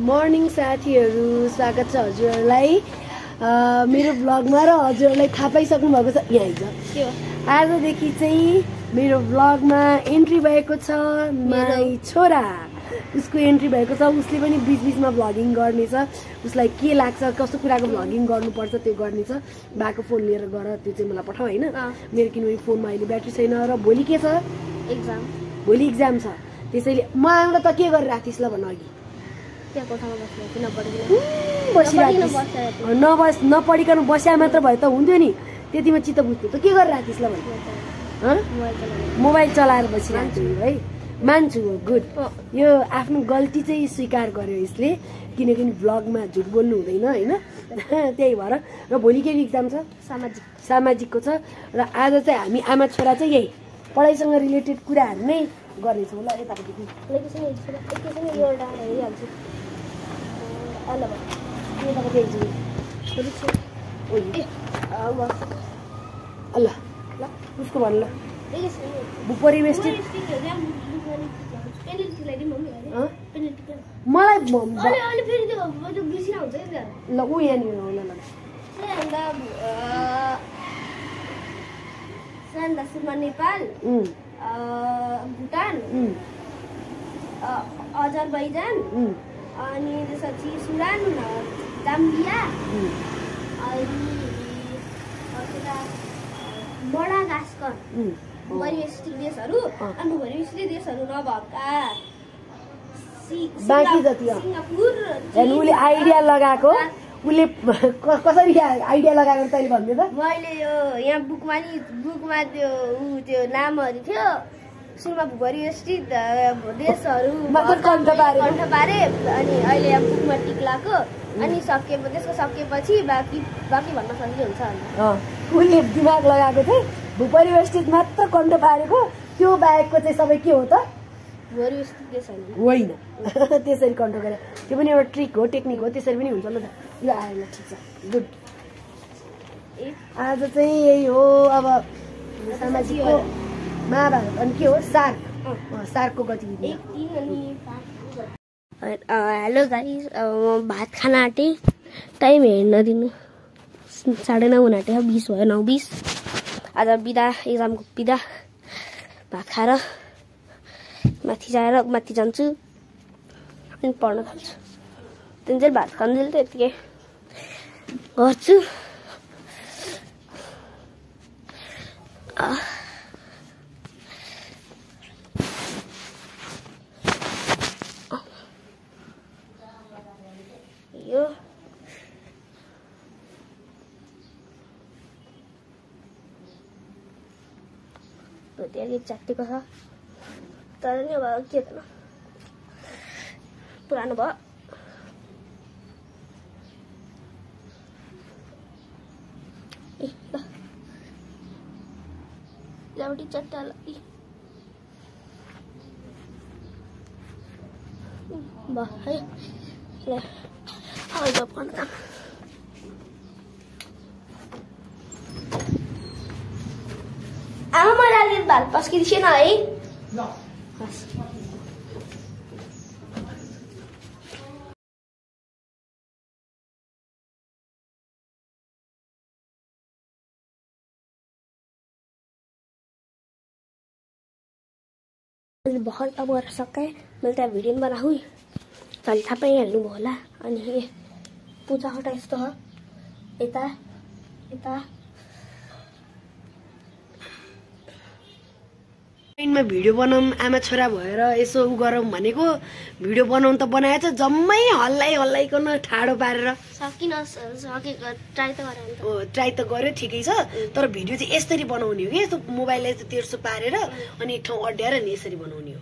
Morning साथीहरू, स्वागत छ हजुरहरूलाई मेरो ब्लगमा र हजुरहरूलाई थाहा पाइसक्नु भएको छ यहाँ हिजो आजदेखि चाहिँ मेरो ब्लगमा एन्ट्री भएको छ मेरो छोरा। उसको एन्ट्री भएको छ। उसले पनि बीचबीचमा भ्लगिङ गर्नेछ। उसलाई के लाग्छ कस्तो कुराको भ्लगिङ गर्नुपर्छ त्यो गर्नेछ। बाको फोन लिएर गएर त्यो चाहिँ मलाई पठाऊ हैन। मेरो किनभने फोनमा अहिले ब्याट्री छैन र भोलि के छ एक्जाम। भोलि एक्जाम छ। त्यसैले म आउँदा त के गरिराख् थिस् ल भन अघि। त्यहाँ कोठामा बस्नु नपढिकन बस्या मात्र भए त हुन्थ्यो नि। त्यतिमा चित्त बुझ्थ्यो त के गरिराख् थिस् ल भन। मोबाइल चलाएर बसिरहेको छु है। मान्छु गुड। यो आफ्नो गल्ती चाहिँ स्वीकार गर्यो यसले किनकि ब्लगमा झुट बोल्नु हुँदैन हैन। त्यही भएर र भोलि के एक्जाम छ सामाजिकको छ र आज चाहिँ हामी आमा छोरा चाहिँ यही पढाइसँग रिलेटेड कुराहरू नै गर्नेछौँ ल। यतापट्टि उसको भन ल परिवेष्टित मलाई ल ऊ यहाँनिर होला ल नेपाल भुटान अजरबैजान अनि त्यसपछि सुडान जाम्बिया मडागास्कर परिवेष्टित देशहरू अनि परिवेष्टित देशहरू नभएका बाँकी जति सिङ्गापुर उसले आइडिया लगाएको उसले कसरी आइडिया लगाएको तैँले भन्दै त। मैले यो यहाँ बुकमा त्यो नामहरू थियो सुरुमा परिवेष्टित देशहरू कण्ठ पारे अनि अहिले यहाँ बुकमा टिक लगाएको अनि त्यसको सकेपछि बाँकी भन्न सजिलो हुन्छ उसले दिमाग लगाएको थिए भूपरिवेष्टित मात्र कण्ठ पारेको त्यो बाहेकको चाहिँ सबै के हो त परिवेष्टित देशहरू होइन। त्यसरी कण्ठ गरे त्यो पनि एउटा ट्रिक हो टेक्निक हो। त्यसरी पनि हुन्छ ल त। यो आएन ठिक छ गुड। आज चाहिँ यही हो अब सामाजिकको महाभारत अनि के हो सार्कको गतिविधि। हेलो गाइस, अब म भात खान आँटेँ। टाइम हेर्न दिनु 9:30 हुन आँट्यो। 20 भयो 9:20। आज बिदा एक्जामको बिदा भात खाएर माथि जान्छु अनि पढ्न थाल्छु। त्यहाँदेखि भात खान्जेल त यतिकै गर्छु। यो त्यहाँ च्यातिएको छ तर नि अब के छैन पुरानो भयो। एउटी चट्टा आमा मैले अलि भात पस्किदिएन है। भर्खर अब गरेर सकेँ। मैले त्यहाँ भिडियो पनि बनाऊ तैँले थाहा पाइहाल्नुभयो होला। अनि पूजा खटा यस्तो हो यता मा भिडियो बनाऊँ आमा छोरा भएर यसो उ गरौँ भनेको भिडियो बनाउनु त बनाएछ जम्मै हल्लाइकन ठाडो पारेर ट्राई त गर्यो ठिकै छ। तर भिडियो चाहिँ यसरी बनाउने हो कि यस्तो मोबाइललाई चाहिँ तेर्सो पारेर अनि एक ठाउँ अड्याएर नि यसरी बनाउने हो।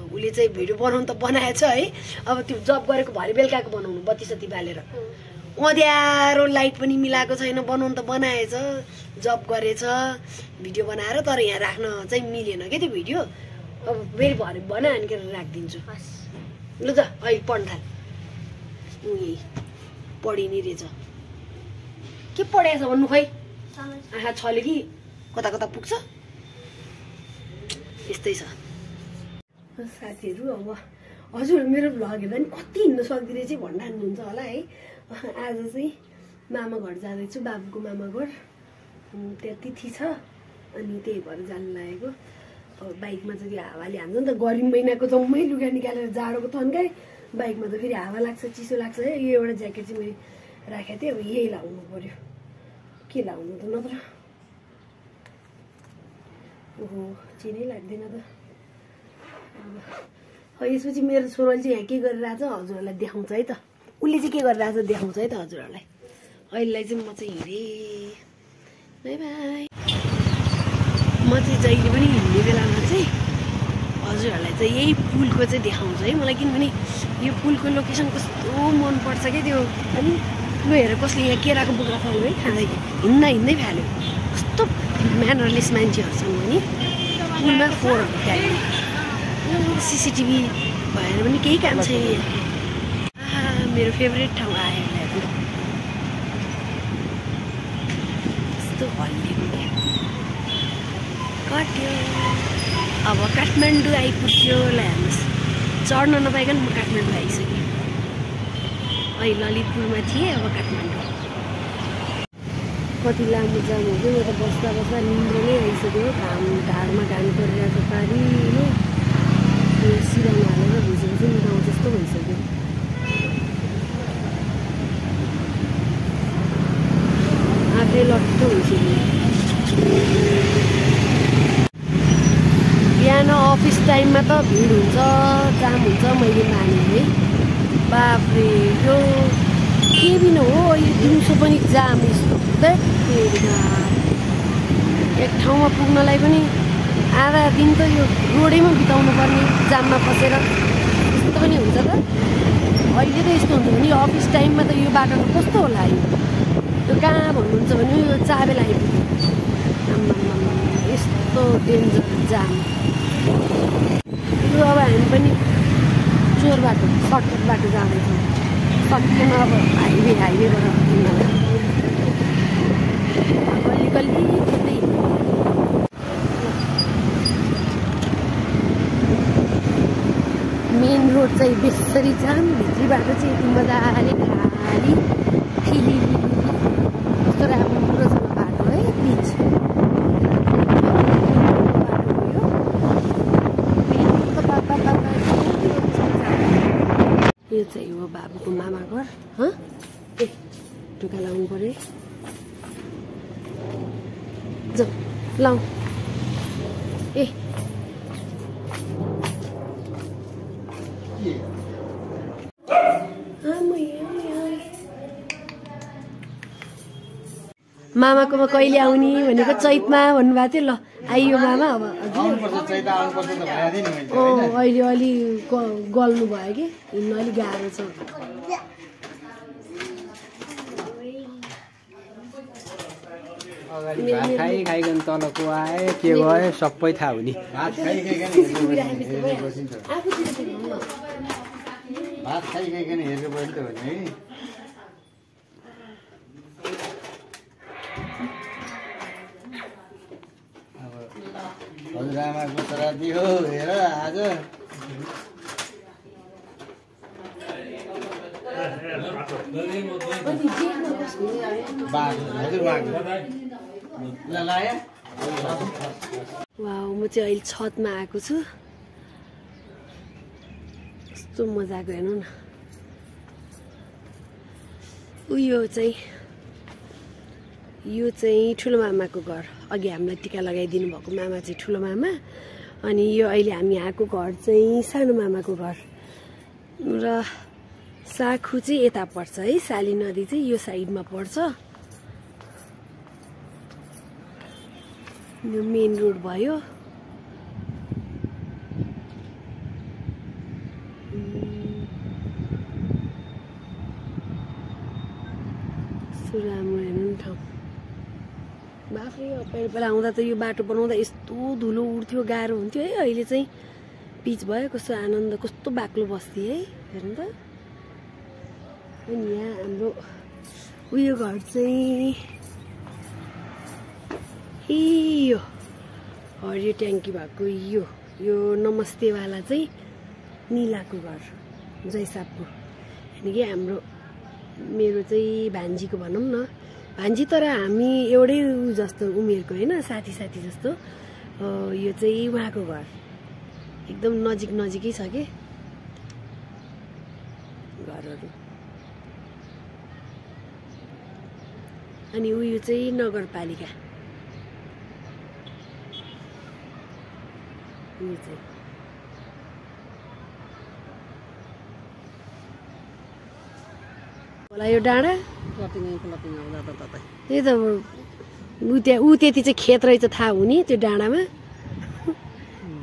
उसले चाहिँ भिडियो बनाउनु त बनाएछ है। अब त्यो जब गरेको भरे बेलुकाको बनाउनु बत्ती सत्ती बालेर अँध्यारो लाइट पनि मिलाएको छैन। बनाउनु त बनाएछ जब गरेछ भिडियो बनाएर तर यहाँ राख्न चाहिँ मिलेन क्या त्यो भिडियो। अब फेरि भरे बना हानिकेर राखिदिन्छु ल। त अहिले पढ्न थाल। यही पढिने रहेछ के पढाएछ भन्नु खै आँखा छल्यो कि कता पुग्छ यस्तै छ। साथीहरू अब हजुर मेरो भ्लग हेर्दा नि कति हिँड्न सक्दिनँ चाहिँ भन्नुहुन्छ होला है। आज चाहिँ मामा घर जाँदैछु, बाबुको मामा घर। त्यहाँ तिथि छ अनि त्यही भएर जानु लागेको। अब बाइकमा चाहिँ त्यो हावाले हान्छ नि त, गर्मी महिनाको जम्मै लुगा निकालेर जाडोको तन्काएँ। बाइकमा त फेरि हावा लाग्छ, चिसो लाग्छ है। यो एउटा ज्याकेट चाहिँ मैले राखेको थिएँ, अब यही लाउनु पर्यो। के लाउनु त नत्र, ओहो चिनै लाग्दैन त। अब यसपछि मेरो छोराले चाहिँ यहाँ के गरिरहेछ हजुरहरूलाई देखाउँछ है त। उसले चाहिँ के गरिरहेछ देखाउँछ है त हजुरहरूलाई। अहिलेलाई चाहिँ म चाहिँ हिँडेँ, बाई बाई। म चाहिँ जहिले पनि हिँड्ने बेलामा चाहिँ हजुरहरूलाई चाहिँ यही पुलको चाहिँ देखाउँछु है मलाई, किनभने यो पुलको लोकेसन कस्तो मनपर्छ क्या त्यो। अनि लु हेर कसले यहाँ केराको बोक्रा खानु है, खाँदै हिँड्दै फाल्यो। कस्तो म्यानरलेस मान्छेहरू छन् भने पुलमा फोहोरहरू फ्याल्ने। सिसिटिभी भएर पनि केही काम छैन। मेरो फेभरेट ठाउँ आयो कस्तो हल्लिएको क्या। कट्यो अब काठमाडौँ आइपुग्यो। ल हेर्नुहोस्, चढ्न नपाइकन म काठमाडौँ आइसकेँ। अहिले ललितपुरमा थिएँ, अब काठमाडौँ। कति लामो जाम हो कि, म त बस्दा बस्दा निन्द्रो नै आइसक्यो। ढाडमा घाम परिरहेको पारी हो, सिरामा हालेर भुसेपछि निकाउँ जस्तो भइसक्यो। आफै लट्ठ भइसक्यो। बिहान अफिस टाइममा त भिड हुन्छ, जाम हुन्छ, मैले माने है। बाफ्रे यो के दिन हो, यो दिउँसो पनि जाम यस्तो हुँदै। एक ठाउँमा पुग्नलाई पनि आधा दिन त यो रोडैमा बिताउनु पर्ने, जाममा फसेर। यस्तो पनि हुन्छ त। अहिले त यस्तो हुन्छ भने अफिस टाइममा त यो बाटो कस्तो होला। यो कहाँ भन्नुहुन्छ भने यो चाबेल आइपुग्यो। यस्तो डेन्जर जाम। यो अब हामी पनि चोर बाटो, सर्टकट बाटो जाँदैछौँ। सक्दैमा अब हाइवेबाट गल्ली गल्ली खोज्दै। मेन रोड चाहिँ बेसरी जाम, भित्री बाटो चाहिँ यति मजाले खाली फिली कस्तो राम्रो छ बाटो है। बिच यो चाहिँ हो बाबुको मामा घर। ए टुका लाउनु पर्यो, जाऊ लाउ। ए मामाकोमा कहिले आउने भनेको चैतमा भन्नुभएको थियो। ल आइयो मामा। अब अहिले अलि गल्नु भयो कि हिँड्नु अलिक गाह्रो छ। खाइकन तलको आए के भयो सबै थाहा हुने। भात खाइकन हेरेर बस्नु त भने है। हजुरआमाको श्राद्धी हो हेर आज। वाउ, म चाहिँ अहिले छतमा आएको छु। कस्तो मजाको हेर्नु न। यो चाहिँ ठुलो मामाको घर। अघि हामीलाई टिका लगाइदिनु भएको मामा चाहिँ ठुलो मामा, अनि यो अहिले हामी आएको घर चाहिँ सानो मामाको घर। र साखु चाहिँ यता पर्छ है, साली नदी चाहिँ यो साइडमा पर्छ। यो मेन रोड भयो। राम्रो हेर्नु न ठाउँ। बाफ्रे पहिला पहिला आउँदा त यो बाटो बनाउँदा यस्तो धुलो उड्थ्यो, गाह्रो हुन्थ्यो है। अहिले चाहिँ पिच भयो, कस्तो आनन्द, कस्तो बाक्लो बस्ती है। हेर्नु त। अनि यहाँ हाम्रो उयो घर चाहिँ यो हरियो ट्याङ्की भएको यो नमस्तेवाला चाहिँ निलाको घर जैसापको यानि कि हाम्रो मेरो चाहिँ भान्जीको भनौँ न भान्जी तर हामी एउटै जस्तो उमेरको होइन साथी साथी जस्तो यो चाहिँ उहाँको घर एकदम नजिक नजिकै छ के घरहरू अनि उयो चाहिँ नगरपालिका उयो चाहिँ होला यो डाँडा त्यही त ऊ त्यति चाहिँ खेत रहेछ थाहा हुने त्यो डाँडामा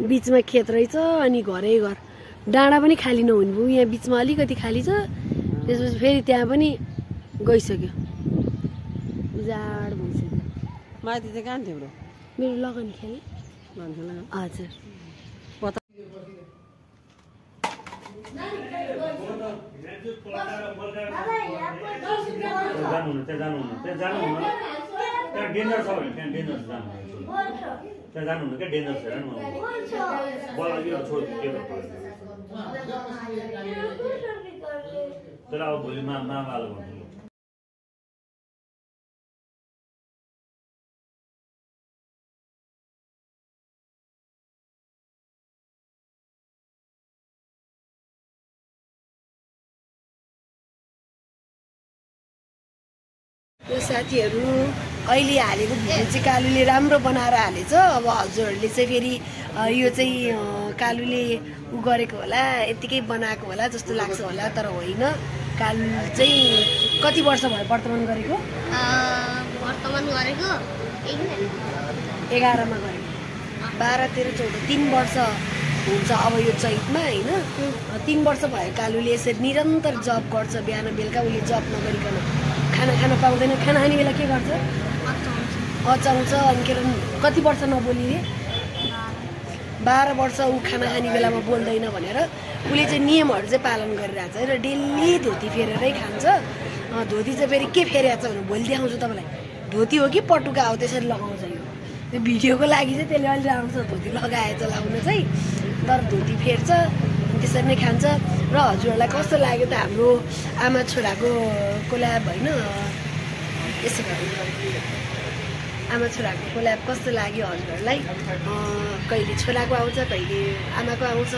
बिचमा खेत रहेछ अनि घरै घर डाँडा पनि खाली नहुने भयो यहाँ बिचमा अलिकति खाली छ त्यसपछि फेरि त्यहाँ पनि गइसक्यो उजाड भइसक्यो माथि चाहिँ कहाँ थियो मेरो लगन खेल हजुर तर अब भोलि मामाले भन्नु यो साथीहरू अहिले हालेको भिडियो चाहिँ कालुले राम्रो बनाएर हालेछ अब हजुरहरूले चाहिँ फेरि यो चाहिँ कालुले उ गरेको होला यतिकै बनाएको होला जस्तो लाग्छ होला तर होइन कालु चाहिँ कति वर्ष भयो वर्तमान गरेको वर्तमान गरेको 11मा गरेको 12, 13, 14 3 वर्ष हुन्छ अब यो चैतमा होइन 3 वर्ष भयो कालुले यसरी निरन्तर जब गर्छ बिहान बेलुका उसले जब नगरिकन खाना खान पाउँदैन खाना खाने बेला के गर्छ अचाउँछ अनि के कति वर्ष नबोलिने 12 वर्ष ऊ खाना खाने बेलामा बोल्दैन भनेर उसले चाहिँ नियमहरू चाहिँ पालन गरिरहेछ र डेली धोती फेरेरै खान्छ धोती चाहिँ फेरि के फेरेको छ भने भोलि देखाउँछु तपाईँलाई धोती हो कि पटुका हो त्यसरी लगाउँछ यो त्यो भिडियोको लागि चाहिँ त्यसले अलि राम्रो धोती लगाएछ लाउन चाहिँ तर धोती फेर्छ त्यसरी नै खान्छ र हजुरहरूलाई कस्तो लाग्यो त हाम्रो आमा छोराको कोल्याब होइन यसो आमा छोराको कोल्याब कस्तो लाग्यो हजुरहरूलाई कहिले छोराको आउँछ कहिले आमाको आउँछ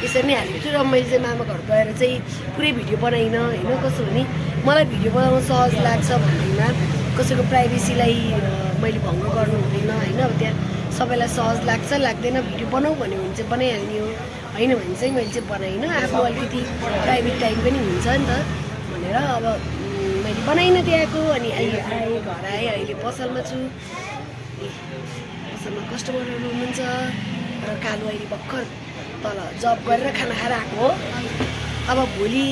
यसरी नै हालेको छु र मैले चाहिँ मामा घर गएर चाहिँ पुरै भिडियो बनाइनँ होइन कस्तो भने मलाई भिडियो बनाउन सहज लाग्छ भन्दैमा कसैको प्राइभेसीलाई मैले भङ्ग गर्नु हुँदैन होइन अब त्यहाँ सबैलाई सहज लाग्छ लाग्दैन भिडियो बनाऊ भन्यो भने चाहिँ बनाइहाल्ने हो होइन भने चाहिँ मैले चाहिँ बनाइनँ आफ्नो अलिकति प्राइभेट टाइम पनि हुन्छ नि त भनेर अब मैले बनाइनँ त्यहाँको अनि अहिले आएँ घर आएँ अहिले पसलमा छु पसलमा कस्टमरहरू हुनुहुन्छ र कालु अहिले भर्खर तल जब गरेर खाना खाएर आएको हो अब भोलि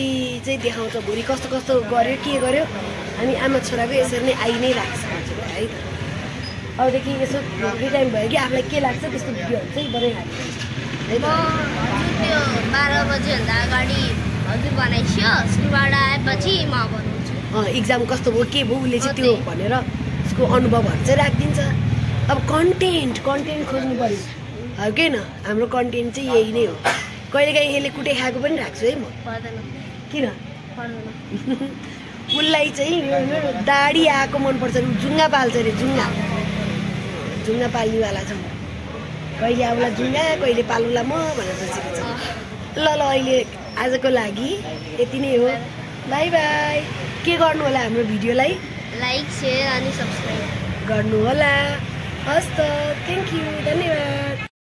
चाहिँ देखाउँछ भोलि कस्तो कस्तो गर्यो के गर्यो हामी आमा छोराको यसरी नै आइ नै राख्छ हजुर है त अबदेखि यसो फ्री टाइम भयो कि आफूलाई के लाग्छ त्यस्तो भिडियोहरू चाहिँ बनाइहाल्छ है त त्यो 12 बजेभन्दा अगाडि हजुर बनाइसक्यो स्कुलबाट आएपछि म बनाउँछु इक्जाम कस्तो भयो के भयो उसले चाहिँ त्यो भनेर उसको अनुभवहरू चाहिँ राखिदिन्छ अब कन्टेन्ट खोज्नु पऱ्यो होइन हाम्रो कन्टेन्ट चाहिँ यही नै हो कहिलेकाहीँ यसले कुटे खाएको पनि राख्छु है म किन उसलाई चाहिँ दाडी आएको मनपर्छ जुङ्गा पाल्छ अरे जुङ्गा पाल्नेवाला छ कहिले आउला जुङ्गा कहिले पालुला म भनेर बसेको छ ल अहिले आजको लागि यति नै हो बाई बाई के गर्नु होला हाम्रो भिडियोलाई लाइक शेयर अनि सब्सक्राइब गर्नु होला हस् त थ्याङ्क यू धन्यवाद